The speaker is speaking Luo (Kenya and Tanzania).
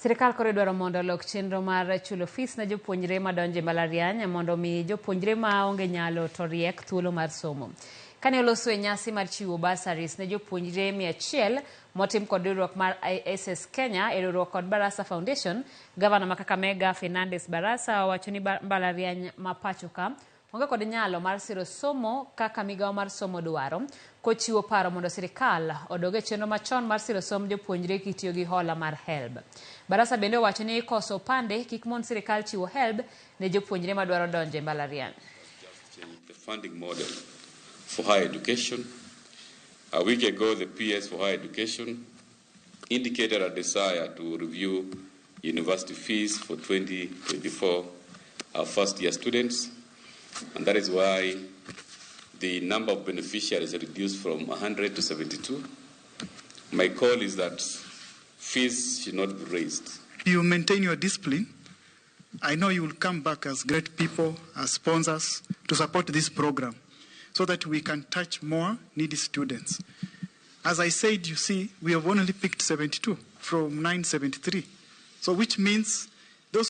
Sirkal koro idwaro mondo olok chenro mar chulo fees ne jopuonjre madonjo e mbalariany mondo omi jopuonjre ma onge nyalo to riek thuolo mar somo. Kane oloso e nyasi mar chiwo bursaries ne jopuonjre 100 motim kod riwruok mar ISS Kenya e riwruok kod Barasa Foundation, gavana ma Kakamega Fernandes Barasa owacho ni mbalariany ma pacho ka onge kod nyalo mar siro somo kaka migawo mar somo dwaro, kochiwo paro mondo sirkal odog e chenro machon mar siro somb jopuonjre kitiyo gi hola mar HELB. Barasa bende owacho ni koso opande kik mon sirkal chiwo HELB ne jopuonjre madwaro donjo e mbalariany. The funding model for higher education. A week ago, the PS for higher education indicated a desire to review university fees for 2024 our first year students, and that is why the number of beneficiaries reduced from 100 to 72. My call is that fees should not be raised. You maintain your discipline. I know you will come back as great people, as sponsors, to support this program so that we can touch more needy students. As I said, you see, we have only picked 72 from 973. So which means